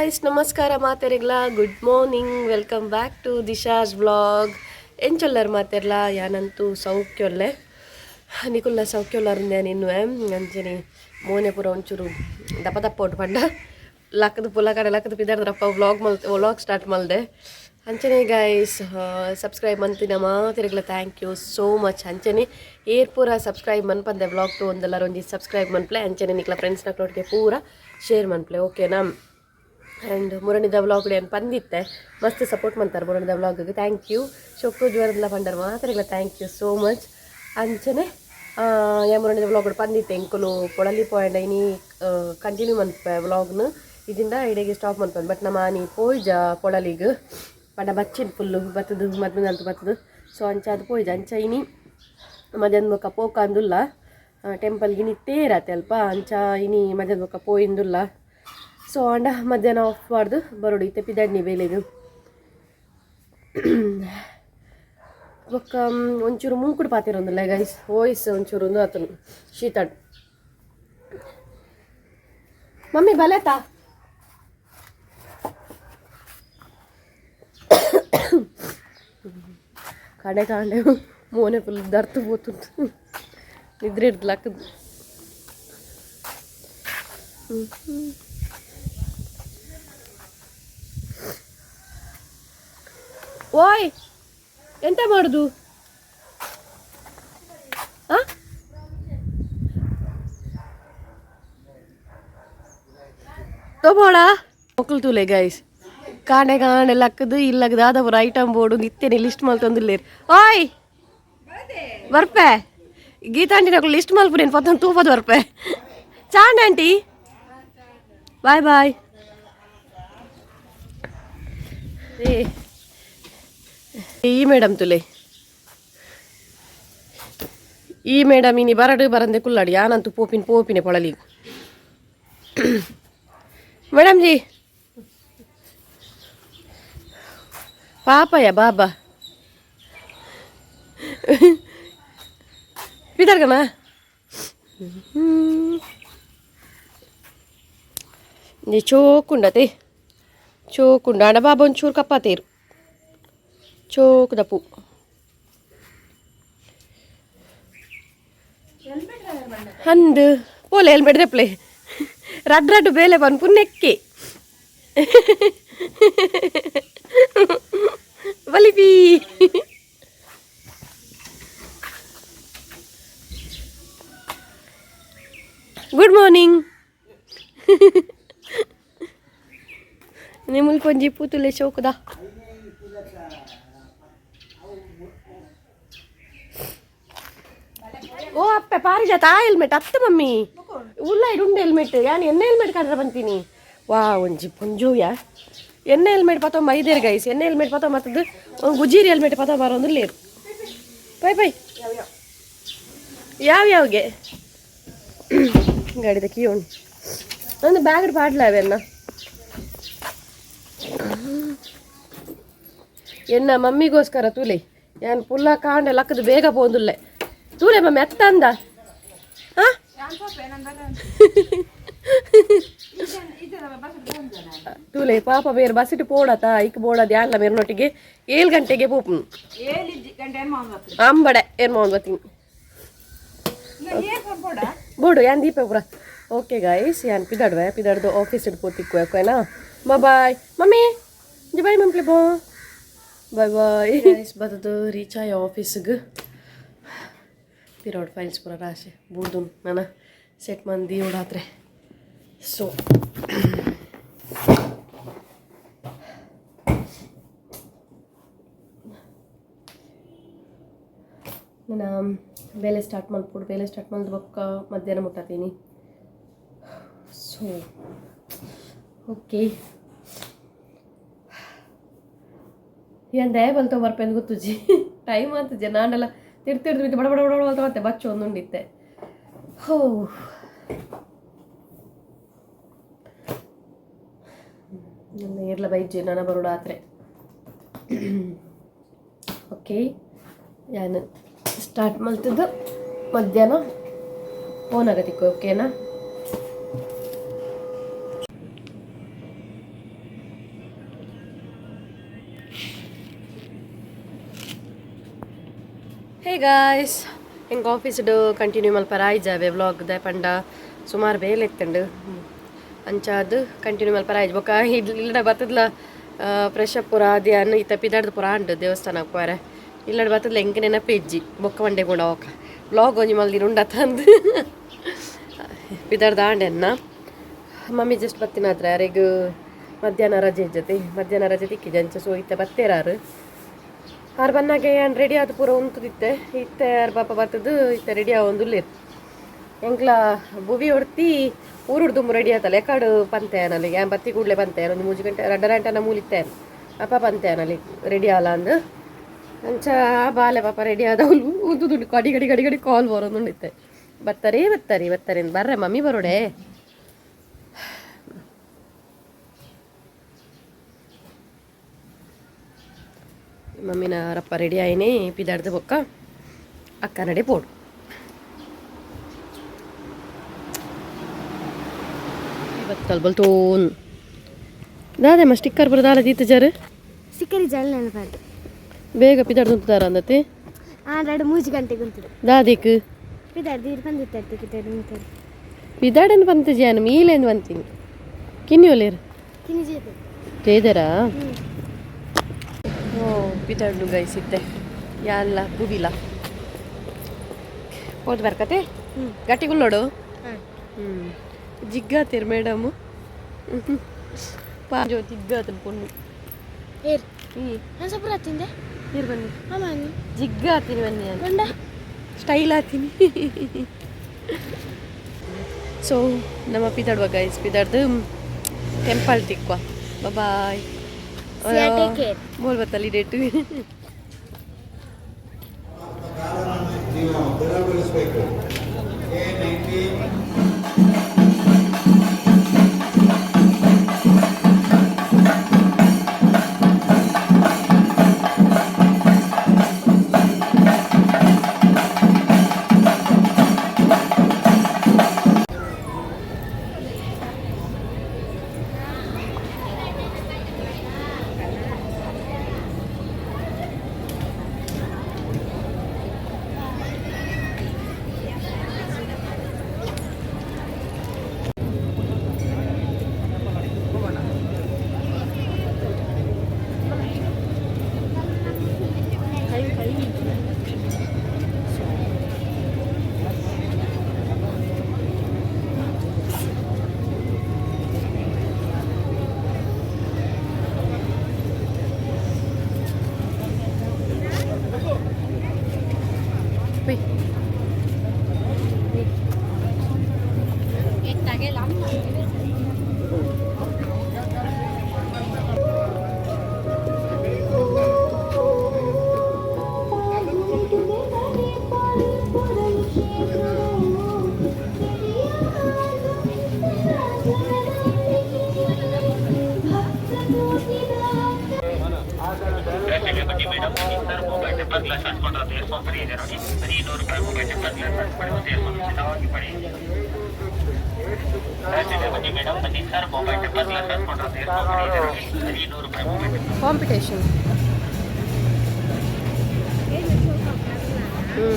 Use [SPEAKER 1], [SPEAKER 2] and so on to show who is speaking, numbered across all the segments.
[SPEAKER 1] Guys, ನಮಸ್ಕಾರ ಮಾತೆರೆಗ್ಲ. Good morning, welcome back to Disha's vlog. ಎಂಚೊಲ್ಲರ್ ಮಾತೆರ್ಲ? ಯಾನಂತೂ ಸೌಖ್ಯೊಲ್ಲೆ, ನಿಕುಲ್ಲ ಸೌಖ್ಯೊಲ್ಲರ್ ನಿನ್ನುವೆ. ಅಂಚನೆ ಮೋನೆ ಪೂರ ಒಂಚೂರು ದಪ್ಪ ದಪ್ಪ ಉಂಟು ಪಂಡ ಲಕ್ಕದ ಪುಲ ಕಡೆ ಲಕ್ಕದ ಪಿದಾರ್ದ್ರಪ್ಪ ವ್ಲಾಗ್ ಮಲ್ ವ್ಲಾಗ್ ಸ್ಟಾರ್ಟ್ ಮಲ್ದೆ. ಅಂಚನೆ ಗೈಸ್, ಸಬ್ಸ್ಕ್ರೈಬ್ ಮಂತಿನ ಮಾತೆರೆಗ್ಲ thank you so much. ಅಂಚನೆ ಏರ್ ಪೂರ ಸಬ್ಸ್ಕ್ರೈಬ್ ಮನ್ಪಂದೆ ವ್ಲಾಗ್ ತೂ ಒಂದೆಲ್ಲರ ಒಂಜಿ ಸಬ್ಸ್ಕ್ರೈಬ್ ಮನ್ಪ್ಲೆ. ಅಂಚನೆ ನಿಕ್ಲ ಫ್ರೆಂಡ್ಸ್ನಕ್ಲೊಟ್ಟಿಗೆ ಪೂರ ಶೇರ್ ಮನ್ಪ್ಲೆ, ಓಕೆನಾ? ಆ್ಯಂಡ್ ಮುರಣಿದ ವ್ಲಾಗ್ ಏನು ಪಂದಿತ್ತೆ, ಮಸ್ತ್ ಸಪೋರ್ಟ್ ಮಂತಾರೆ ಮುರಣಿದ ವ್ಲಾಗ್ಗೆ. Thank you. ಶೊಕ್ಕು ಜ್ವರದಲ್ಲ ಪಂಡರ್ ಮಾತೆರೆಗ್ಲ thank you so much. ಅಂಚನೆ ಯಾ ಮುರಣಿದ ವ್ಲಾಗ್ ಪಂದಿತ್ತೆ, ಎಂಕುಲು ಪೊಳಲಿ ಪಾಯಿಂಟ್ ಇನಿ ಕಂಟಿನ್ಯೂ ಮನ್ಪೆ ವ್ಲಾಗ್ನ ಇದರಿಂದ ಇಡೆಗೆ ಸ್ಟಾಪ್ ಮನ್ಪೆ. ಬಟ್ ನಮ್ಮ ಆನಿ ಪೋಯ್ಜ ಪೊಳಲಿಗ್ ಪಂಡ ಬಚ್ಚಿನ ಫುಲ್ಲು ಬತ್ತದು ಮದ್ಮೆದಂತ ಬತ್ತದು. ಸೊ ಅಂಚ ಅದು ಪೋಯ್ಜ. ಅಂಚ ಇನಿ ಮಧ್ಯಾಹ್ನ ಬೊಕ್ಕ ಪೋಕಂದುಲ್ಲ ಟೆಂಪಲ್ಗೆ. ಇನಿ ತೇರಾತೆ ಅಲ್ಪ, ಅಂಚ ಇನಿ ಮಧ್ಯಾಹ್ನ ಬೊಕ್ಕ ಪೋಯಿಂದುಲ್ಲ. ಸೊ ಅಂಡ ಮಧ್ಯಾಹ್ನ ಆಫ್ ಮಾಡ್ದು ಬರೋಡು. ಇತ್ತೆ ಪಿದಡ್ನಿ ಬೇಲೆಗ್. ಬೊಕ್ಕ ಒಂಚೂರು ಮೂಕುಡು ಪಾತಿರೊಂದುಲ್ಲ ಗೈಸ್, ವಾಯ್ಸ್ ಒಂಚೂರು ಒಂದು ಆತನು ಶೀತಾಡ್. ಮಮ್ಮಿ ಬಲೇತಾ ಕಡೆ ಕಾಂಡೆ ಮೋನೆ ಫುಲ್ ದರ್ತು ಪೋತುಂಡು, ನಿದ್ರೆ ಹಿಡ್ದು ಲಕ್ಕದು. ಓಯ್, ಎಂತ ಮಾಡುದು? ಆ ತಗೋಳ ಮಕ್ಕಳು ತೂಲೆ ಗೈಸ್, ಕಾಂಡೆ ಕಾಂಡೆ ಲಕ್ಕದು ಇಲ್ಲಗ ದಾದ ಐಟಮ್ ಬೋರ್ಡು ಇತ್ತೇನೆ ಲಿಸ್ಟ್ ಮಲ್ತೊಂದುಲ್ಲೇರು. ಓಯ್ ಬರ್ಪೆ ಗೀತಾಂಟಿ ನಕಲು ಲಿಸ್ಟ್ ಮಲ್ಪುನೇನು ಪತ್ತೊಂದು ತೂಪದ ಬರ್ಪೆ. ಚಾಂಡ್ ಆಂಟಿ, ಬಾಯ್ ಬಾಯ್. ಏ ಈ ಮೇಡಮ್ ತುಲೆ, ಈ ಮೇಡಮ್ ಇನಿ ಬರಡು ಬರಂದೆ ಕುಲ್ಲಾಡಿ. ಯಾನಂತೂ ಪೋಪಿನ ಪೋಪಿನೆ ಪೊಳಲಿ. ಮೇಡಮ್ ಜಿ ಪಾಪಯ್ಯ ಬಾಬಾ ಪಿದರ್ಗಣ ಚೋಕುಂಡತೆ ಚೋಕುಂಡ ಅಂಡ ಬಾಬಾ ಒಂಚೂರು ಕಪ್ಪಾತೇರು ಚೋಕುದಪ್ಪು ಅಂದು ಪೋಲೆ ಹೆಲ್ಮೆಟ್ ದೆಪ್ಲೆ. ರಡ್ ರಡ್ಡು ಬೇಲೆ ಪನ್ ಪುನ್ನೆಕ್ಕೆ ಬಲಿಪಿ. Good morning. ನಿಮ್ಮಲ್ಲಿ ಕೊಂಜಿ ಪೂತುಲೆ ಶೋಕುದ. ಓ ಅಪ್ಪೆ ಪಾರಿಜಾತ ಆ ಹೆಲ್ಮೆಟ್ ಅತ್ತ ಮಮ್ಮಿ ಉಲ್ಲ ಉಂಡು ಹೆಲ್ಮೆಟ್. ಯಾನ್ ಎಣ್ಣೆ ಹೆಲ್ಮೆಟ್ ಕಂಡ್ರೆ ಬಂತೀನಿ. ವಾ ಒಂಜಿ ಪೊಂಜೋಯ ಎಣ್ಣೆ ಹೆಲ್ಮೆಟ್ ಪತ್ತೊಂಬ ಐದೇರು ಗೈಸ್. ಎಣ್ಣೆ ಹೆಲ್ಮೆಟ್ ಪತ್ತ ಮತ್ತದು ಒಂದು ಗುಜೀರಿ ಹೆಲ್ಮೆಟ್ ಪತ್ತ ಬರೋದು ಲೇರು. ಪೈ ಪೈ ಯಾವ ಯಾವ್ಗೆ ಗಾಡಿದ ಕೀ ಉಂಟು. ಒಂದು ಬ್ಯಾಗ್ ಪಾಡ್ಲ ಅವೆನ್ನ. ಎನ್ನ ಮಮ್ಮಿಗೋಸ್ಕರ ತೂಲೆ, ಯಾನ್ ಪುಲ್ಲ ಕಾಂಡೆ ಲಕ್ಕದು ಬೇಗ ಪೋಂದುಲ್ಲೆ. ತೂಲೆ ಮಮ್ಮಿ ಅತ್ತ ಅಂದ. ಹಾಂ ತೂಲೆ ಪಾಪ ಬೇರೆ ಬಸ್ಸಿಟ್ಟು ಪೋಡತ ಐಕ್ ಬೋಡದ ಯಾನ್ಲ ಮೇರ್ನೊಟ್ಟಿಗೆ 7 ಗಂಟೆಗೆ ಪೋಪು ಅಂಬಡೆ ಏನ್ ಮೋನ್ ಬತ್ತೀನಿ ಬೋಡು ಯಾನ್ ದೀಪ ಪುರ. ಓಕೆ ಗೈಸ್, ಯಾನ್ ಪಿದಾಡುವೆ ಪಿದಾಡ್ದು ಆಫೀಸ್ ಇಡ್ ಪೋತಿಕ್ಕು ಓಕೆನಾ? ಬಾಯ್ ಮಮ್ಮಿ, ಬಾಯ್ ಮಮ್ಲಿ, ಬಾ ಬಾಯ್ ಬಾಯ್. ಗೈಸ್, ಬದದು ರೀಚ್ ಆಯ್ ಆಫೀಸ್ಗೆ. ಪಿರೋಡ್ ಫೈಲ್ಸ್ ಪೂರ ರಾಶಿ ಬೂರ್ದು ನಾನು ಸೆಟ್ ಮಂದಿ ಓಡಾತ್ರೆ. ಸೊ ನಾನು ಬೇಲೆ ಸ್ಟಾರ್ಟ್ ಮಲ್ಪೊಡು. ಬೇಲೆ ಸ್ಟಾರ್ಟ್ ಮಲ್ದ ಬೊಕ್ಕ ಮಧ್ಯಾಹ್ನ ಮುಟ್ಟತೀನಿ. ಸೊ ಓಕೆ, ಏನ್ ದಯ ಬಲ್ತೋ ಬರ್ಪೆಂದು ಗೊತ್ತುಜಿ. ಟೈಮ್ ಅಂತಜೆ ನಾನೆಲ್ಲ ತಿರ್ತಿರ್ದು ಬಡ ಬಡ ಬಡ ಬಡ ಮತ್ತೆ ಬಚ್ಚು ಒಂದುಂಡಿತ್ತೆ. ಹೋ ನನ್ನ ಏರ್ಲ ಬೈಜೆ ನನ್ನ ಬರೋಡ ಆತ್ರೆ. ಓಕೆ, ಯಾನು ಸ್ಟಾರ್ಟ್ ಮಲ್ತದ್ದು ಮಧ್ಯಾಹ್ನ ಫೋನ್ ಆಗತ್ತಿಕ್ಕು, ಓಕೆನಾ? ಹೇ ಗಾಯ್ಸ್, ಎಂಕ್ ಆಫೀಸ್ಡ್ ಕಂಟಿನ್ಯೂ ಮಲ್ಪರ ಆಯ್ಜಾವೆ ವ್ಲಾಗ್ ದ ಪಂಡ ಸುಮಾರು ಬೇಲೆ ಇತ್ತಂಡು. ಅಂಚಾದ್ ಕಂಟಿನ್ಯೂ ಮಲ್ಪರ ಆಯ್ಜ್. ಬೊಕ್ಕ ಇಲ್ಲಡ ಬತ್ತದ್ಲ ಫ್ರೆಶ್ ಅಪ್ ಪೂರ ಆದಿ ಅನ್ನು ಇತ್ತ ಪಿದಾಡ್ದು ಪೂರ ಆಂಡ್ ದೇವಸ್ಥಾನಕ್ಕೆ ಪೋರೆ. ಇಲ್ಲಡ ಬತ್ತದ್ಲ ಎಂಕ್ ನೆನಪೇ ಇಜ್ಜಿ. ಬೊಕ್ಕ ಮಂಡೆ ಕೂಡ ಓಕ ವ್ಲಾಗ್ ಒಂಜಿ ಮಲ್ದಿನ ಉಂಡತ್ತಂದು ಪಿದಾಡ್ದು ಆಂಡೆ ಅನ್ನ. ಮಮ್ಮಿ ಜಸ್ಟ್ ಬತ್ತಿನಾದ್ರೆ ಯಾರಿಗೂ ಮಧ್ಯಾಹ್ನ ರಜೆ ಜೊತೆ ಮಧ್ಯಾಹ್ನ ರಜೆ ತಿಕ್ಕಿದೆ ಅಂಚ. ಸೊ ಇತ್ತೆ ಬತ್ತೇರಾರು. ಆರು ಬನ್ನಾಗೆ ಏನು ರೆಡಿ ಆದ ಪೂರ ಉಂತುದಿತ್ತೆ. ಇತ್ತೆ ಆರು ಪಾಪ ಬತ್ತದು ಇತ್ತೆ ರೆಡಿ ಆವೊಂದುಲ್ಲೇರು. ಎಂಕ್ಲ ಬುವಿ ಹೊಡ್ತಿ ಊರುಡು ದುಂಬು ರೆಡಿ ಆತಲ್ಲ ಎಕಾಡು ಪಂತೆ ಅನಲ್ಲಿ ಯಾನ್ ಬತ್ತಿ ಕೂಡಲೇ ಪಂತೆ ಒಂದು 3 ಗಂಟೆ ರಡ್ಡ ಗಂಟೆನ ಮೂಲಿತ್ತೆ ಅಪ್ಪ ಪಂತೆ ಅನಲ್ಲಿ ರೆಡಿ ಆಲ ಅಂದು. ಅಂಚ ಬಾಲೆ ಪಾಪ ರೆಡಿ ಆದವಳು ಉಂತುದುಂಡು. ಕಡಿ ಗಡಿ ಗಡಿ ಗಡಿ ಕಾಲ್ ಬರೋದುಂಡಿತ್ತೆ. ಬತ್ತಾರೆ ಬತ್ತಾರೆ ಬತ್ತಾರೆ ಬರ್ರೆ ಮಮ್ಮಿ ಬರೋಡೆ. ಮಮ್ಮಿನ ರಪ್ಪ ರೆಡಿ ಆಯ್ನೆ ಪಿದಾಡ್ದು ಬೊಕ್ಕ ಅಕ್ಕ ನಡೆ ಪೋಡು. ಬತ್ತಲ್ ಬಲ್ತೋನ್ ದಾದೆಮ್ಮ ಸ್ಟಿಕ್ಕರ್ ಬರೋದಾಲ ದೀತ ಜರು.
[SPEAKER 2] ಸ್ಟಿಕ್ಕರ್ ಜಲ್ ನೆನಪಾಯ್ತು.
[SPEAKER 1] ಬೇಗ ಪಿದಾಡ್ದು ಅಂದತೆ.
[SPEAKER 2] ಆ ಎರಡು 3 ಗಂಟೆಗೆ ಉಂಟು.
[SPEAKER 1] ದಾದಿಕ್
[SPEAKER 2] ಪಿದಾಡ್ದು ಇರು ಬಂದಿತ್ತು ಪಿದಾಡ್ದು ಉಂಟು.
[SPEAKER 1] ಪಿದಾಡನ್ ಬಂತ ಜಾನ ಮೀಲೇನು ಬಂತೀನಿ ಕಿನ್ನಿ ಒಲೇರು
[SPEAKER 2] ಕಿನಿ ಜೇತು
[SPEAKER 1] ಜೇದರಾ. ಓ ಪಿದಾಡ್ಲು ಗೈಸ್ ಇತ್ತೆ ಯಾನ್ಲ ಬುಬಿಲ ಹೋದ್ ಬರ್ಕತೆ ಗಟ್ಟಿಗುಲ್ಲೋಡು. ಹ್ಞೂ ಜಿಗ್ಗಾತೀರ್ ಮೇಡಮು ಪಾ ಜೋ ಜಿಗ್ಗಾತನ ಪೊಣ್ಣು.
[SPEAKER 2] ಏರ್
[SPEAKER 1] ಹ್ಞೂ
[SPEAKER 2] ನಾನು ಸ್ವಲ್ಪ ತಿಂದೆ.
[SPEAKER 1] ನೀರು ಬನ್ನಿ.
[SPEAKER 2] ಅಮ್ಮ
[SPEAKER 1] ಜಿಗ್ಗಾತೀನಿ ಬನ್ನಿ ನಾನು
[SPEAKER 2] ಬಂಡ
[SPEAKER 1] ಸ್ಟೈಲ್ ಆತೀನಿ. ಸೊ ನಮ್ಮ ಪಿದಾಡುವ ಗೈಸ್ ಪಿದಾಡ್ದು ಟೆಂಪಲ್ ತಿಕ್ವ. ಬಾಯ್.
[SPEAKER 2] Take care.
[SPEAKER 1] ಮೋಲ್ ಬತ್ತಲ್ಲಿ ಡೇಟು.
[SPEAKER 3] ನೀವು ತೆರವುಗೊಳಿಸಬೇಕು. ಎ 90.
[SPEAKER 1] ಕಾಂಪಿಟೇಷನ್. ಹ್ಞೂ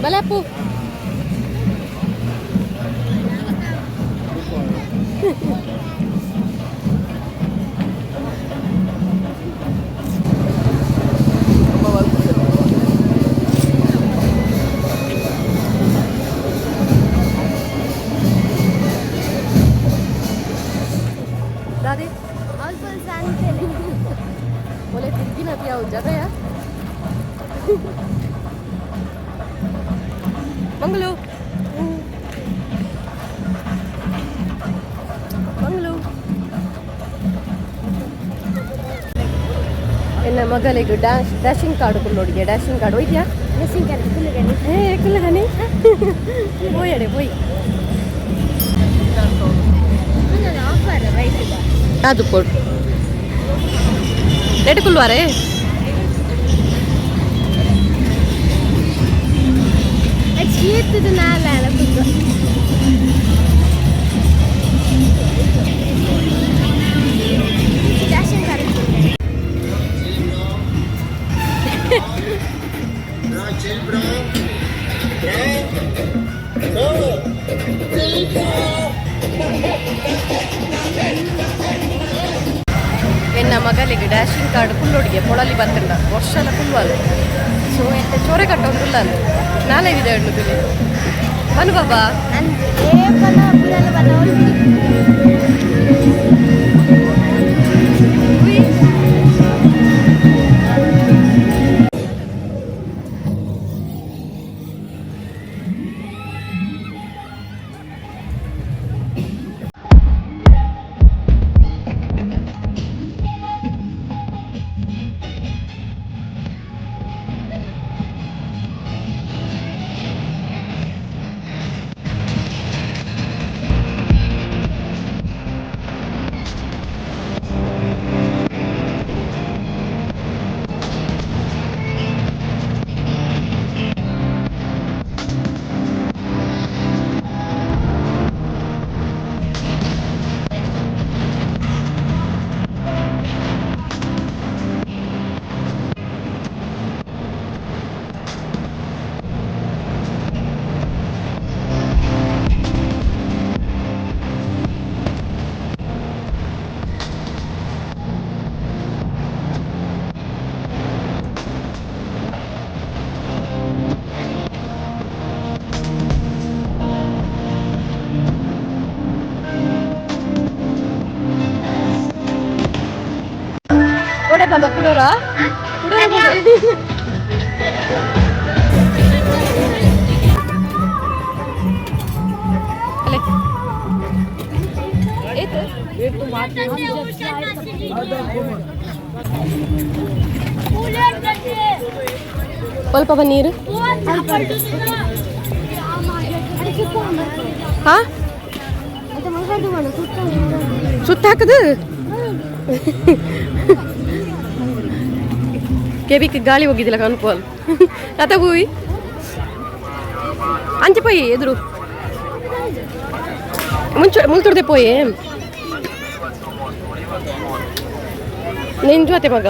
[SPEAKER 1] ಬಲಪ್ಪು. ದಾದಿ ಒಲೆ ತಿರ್ಗಿನ ಯಾವ ಜಗಯ ಮಂಗಳೂ ಮಂಗಳೂ. ಎನ್ನ ಮಗಳಿಗೆ ಡ್ಯಾಶ್ ಡ್ಯಾಶಿಂಗ್ ಕಾರ್ಡ್ ಕುಲ್ಲೋಡಿಗೆ ಡ್ಯಾಶಿಂಗ್ ಕಾರ್ಡ್ ಹೋಯ್ತ್ಯಾ?
[SPEAKER 2] ಡ್ರೆಸ್ಸಿಂಗ್ ಕಾರ್ಡ್ ಕುಲ್ಲುಗನೆ.
[SPEAKER 1] ಏ ಕುಲ್ಲಗನೆ ಪೋಯಡೆ ಪೋಯ್.
[SPEAKER 2] Offer right.
[SPEAKER 1] ಅದು ಕೊಡು ರೇಟ್ ಕುಲ್ವಾರೆ.
[SPEAKER 2] ಚೀರ್ತದ ನಾಲ ಕುದ್ದು.
[SPEAKER 1] ಎನ್ನ ಮಗಲಿಗೆ ಡ್ಯಾಶಿಂಗ್ ಕಾರ್ಡ್ ಕುಲ್ಲೊಡಿಗೆ ಪೊಳಲಿ ಬತ್ತಂಡ ವರ್ಷಲ ಕುಲ್ವಲ್ ಸೊ ಎಂತ ಚೊರೆ ಕಟ್ಟೊಂದುಲ್ಲ ನಾಳೆ ಇದೆ ಹಣ್ಣು ಬಿಳಿ ಬನ್ನು ಬಾಬಾ.
[SPEAKER 2] ಅಂದ್ರೆ ಏಪಲ ಪುರಲ ಬನ್ನ.
[SPEAKER 1] ಉಯ್. ಒಡೆ ಬಾಬಾ ಕುಡೋರಾ ಕುಡೋರ. ಅಲೆ. ಏತು? ಸ್ವಲ್ಪ ಬಾ ನೀರು. ಹಾ, ಸುತ್ತ ಹಾಕದು ಕೆಬಿಕ್ ಗಾಳಿ ಹೋಗಿದ್ದಿಲ್ಲ ಕನ್ಪೋಲ್ ಅತ ಹೂವಿ ಅಂಚೆ ಪೋಯಿ ಎದುರು ಮುಂಚೆ ಮುಲ್ತುಡ್ದೆ ಪೋಯಿ ನಿನ್ ಜೊತೆ ಮಗ.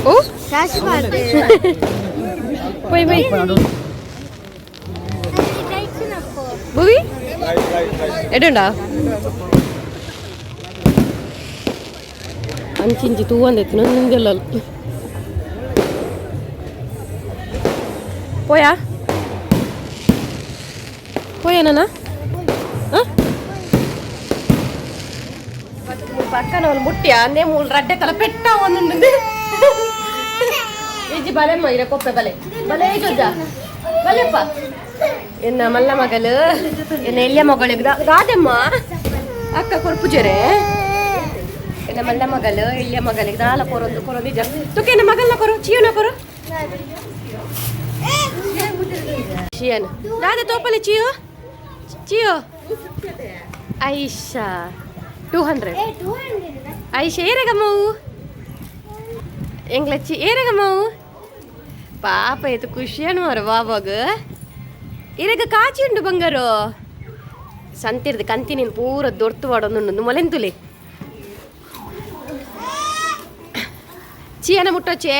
[SPEAKER 1] ಓ
[SPEAKER 2] ಕಾಸು ಪಾಡ್ದೆ
[SPEAKER 1] ಪೋಯ್ ಪೋಯ್ ಭುವಿ ಎಡುಂಡಾ ಅಂಚಿಂಚಿ ತೂವಂದೆತ್ತಿನ ನಿಂದೆಲ್ಲ ಪೋಯಾ ಪೋಯಾ ಪಕ್ಕನ ಒಂದು ಮುಟ್ಟಿಯ ಅಂದೇ ಮೂರು ರಡ್ಡೆ ತಲ ಪೆಟ್ಟ ಒಂದುಂಡು ಇಜ್ಜಿ ಬಲೆಮ್ಮ ಇರ ಕೊಪ್ಪೆ ಬಲೆ ಬಲೆ ಜೊಜ್ಜ ಬಲೆಪ್ಪ ಎನ್ನ ಮಲ್ಲ ಮಗಲು ಎನ್ನ ಎಲ್ಲಿಯ ಮಗಳಿಗೆ ದಾದೆಮ್ಮ ಅಕ್ಕ ಕೊರ್ಪುಜರೆ ಎನ್ನ ಮಲ್ಲ ಮಗಲು ಎಲ್ಲಿಯ ಮಗಳಿಗೆ ದಾಲ ಕೊರೊಂದು ಕೊರೊಂದು ಇಜ್ಜ ತುಕೆ ಎನ್ನ ಮಗಲ್ನ ಕೊರು ಚಿಯೋನ ಕೊರು ಚಿಯನ ದಾದ ತೋಪಲೆ ಚಿಯೋ ಚಿಯೋ ಐಶಾ 200 ಐಶಾ ಏರಗಮ್ಮವು ಎಂಗ್ಲಚ್ಚಿ ಏರಗಮ್ಮವು ಪಾಪ ಇದು ಖುಷಿಯನ್ನು ಮರ ಬಾಬಾಗ ಇರಗ ಕಾಚಿ ಉಂಡು ಬಂಗಾರು ಸಂತಿರ್ದು ಕಂತಿ ನೀನು ಪೂರ ದೊರ್ತು ವಾಡೊಂದುಂಡು ಮೊಲೆಂತುಲೆ ಚೀಯನ ಮುಟ್ಟೋಚೆ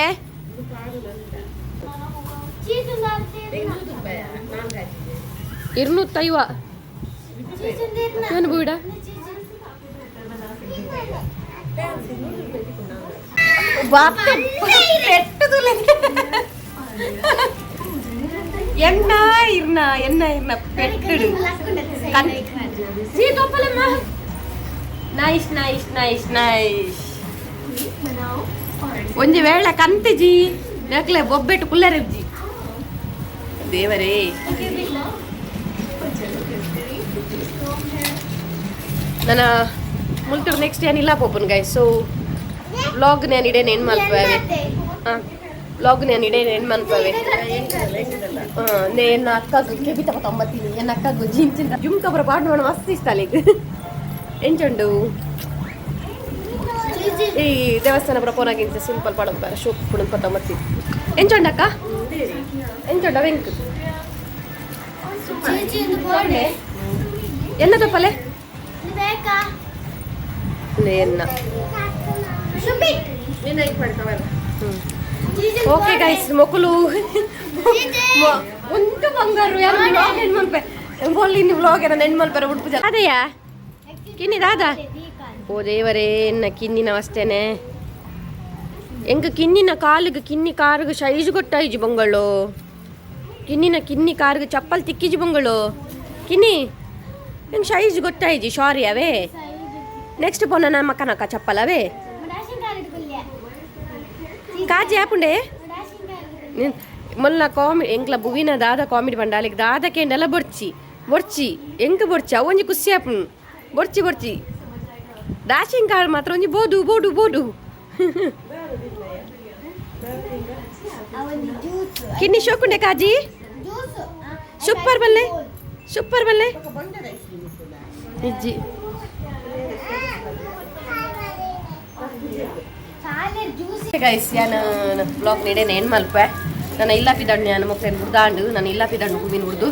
[SPEAKER 1] 250 ಏನು ಬೂಡ ಎಣ್ಣ ಇರ್ನ ಎಣ್ಣ ಇರ್ನ ಪೆಟ್ಟುಡು ಸೀತೋಪಲಮ್ಮ ನೈಸ್ ನೈಸ್ ನೈಸ್ ನೈಸ್ ಒಂಜಿ ವೇಳೆ ಕಂತಿಜಿ ನಕ್ಲೆ ಬೊಬ್ಬೆಟ್ಟು ಕುಲ್ಲರೆಜ್ಜಿ ದೇವರೇ ನನ್ನ ಮುಲ್ತುಡು ನೆಕ್ಸ್ಟ್ ಏನಿಲ್ಲ ಪೋಪನ್ ಗೈಸ್ ಸೊ ವ್ಲಾಗ್ ನಾನು ಇಡೇನು ಏನು ಮಲ್ಪವೆ ಹಾಂ ವ್ಲಾಗ್ ನಾನು ಇಡೇನು ಏನು ಮಲ್ಪವೆ ಎನ್ನ ಅಕ್ಕಗ್ ಕೆಬಿ ತಗ ತೊಂಬತ್ತೀನಿ ಎನ್ನ ಅಕ್ಕಗ್ ಜಿಂಚಿಂದ ಜುಮ್ಕಬ್ರ ಪಾಡ್ ನೋಡ ಮಸ್ತ್ ಇಷ್ಟ ಅಲ್ಲಿಗೆ ಎಂಚುಂಡು ಈ ದೇವಸ್ಥಾನ ಪುರ ಪೋನಾಗಿಂತ ಸಿಂಪಲ್ ಪಾಡೊಂದು ಶೋಕ್ ಪುಣ್ ತೊಂಬತ್ತೀನಿ ಎಂಚುಂಡಕ್ಕ ಎಂಚುಂಡ ವೆಂಕ್ ಎನ್ನ ತಪ್ಪಲೆ ಎನ್ನ ಓಕೆ ಗೈಸ್ ಮೊಕುಲು ಉಂಟು ಬಂಗಾರು ಯಾರು ವ್ಲಾಗ್ ಹೆಣ್ ಮಲ್ಪೆ ಬೊಲ್ಲಿ ವ್ಲಾಗ್ ಏನ ನೆನ್ ಮಲ್ಪೆರ ಉಡುಪು ಜನ ಅದೇಯಾ ಕಿನ್ನಿ ದಾದಾ ಓ ದೇವರೇ ಎನ್ನ ಕಿನ್ನಿನ ಅವಸ್ಥೆನೆ ಎಂಗ ಕಿನ್ನಿನ ಕಾಲಿಗೆ ಕಿನ್ನಿ ಕಾರಿಗೆ ಸೈಜ್ ಗೊತ್ತಾಯಿಜಿ ಬೊಂಗಳು ಕಿನ್ನಿನ ಕಿನ್ನಿ ಕಾರಿಗೆ ಚಪ್ಪಲ್ ತಿಕ್ಕಿಜಿ ಬೊಂಗಳು ಕಿನ್ನಿ ಎಂಗ್ ಸೈಜ್ ಗೊತ್ತಾಯಿಜಿ ಸಾರಿ ಅವೇ ನೆಕ್ಸ್ಟ್ ಪೋನ ನನ್ನ ಮಕ್ಕನಕ್ಕ ಚಪ್ಪಲ್ ಅವೇ ಕಾಜಿ ಆಪುಂಡೆ ಮೊಲ್ಲ ಕಾಮಿಡಿ ಎಂಕ್ಲ ಬುವಿನ ದಾದ ಕಾಮಿಡಿ ಬಂಡ ಅಲ್ಲಿಗೆ ದಾದ ಕೇಂಡಲ ಬೊರ್ಚಿ ಬೊರ್ಚಿ ಎಂಕ್ ಬೊರ್ಚಿ ಅವು ಒಂಜಿ ಖುಷಿ ಆಪುಂಡು ಬೊರ್ಚಿ ಬೊರ್ಚಿ ಡ್ಯಾಶಿಂಗ್ ಕಾರ್ ಮಾತ್ರ ಒಂಜಿ ಬೋದು ಬೋಡು ಬೋಡು ಕಿನ್ನಿ ಶೋಕುಂಡೆ ಕಾಜಿ ಸೂಪರ್ ಬಲ್ಲೆ ಸೂಪರ್ ಬಲ್ಲೆ ಇಜ್ಜಿ ಗೈಸ್ ಯಾನ್ ಬ್ಲಾಗ್ ನೀಡೇನು ಏನು ಮಲ್ಪೆ ನನ್ನ ಇಲ್ಲ ಪಿದಣ್ಣು ನಾನು ಮಕ್ಕಳೇನು ಬುಡ್ದಾಂಡು ನಾನು ಇಲ್ಲ ಪಿದಣ್ಣು ಹೂವಿನ ಹುಡ್ದು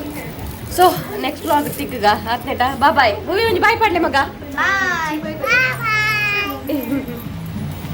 [SPEAKER 1] ಸೊ ನೆಕ್ಸ್ಟ್ ಬ್ಲಾಗ್ ತಿಕ್ಕಗ ಆತ್ನೇಟ ಬಾ ಬಾಯ್ ಹೂವಿ ಒಂಜಿ ಬಾಯ್ ಪಾಡ್ಲೆ ಮಗ
[SPEAKER 2] ಬಾಯ್.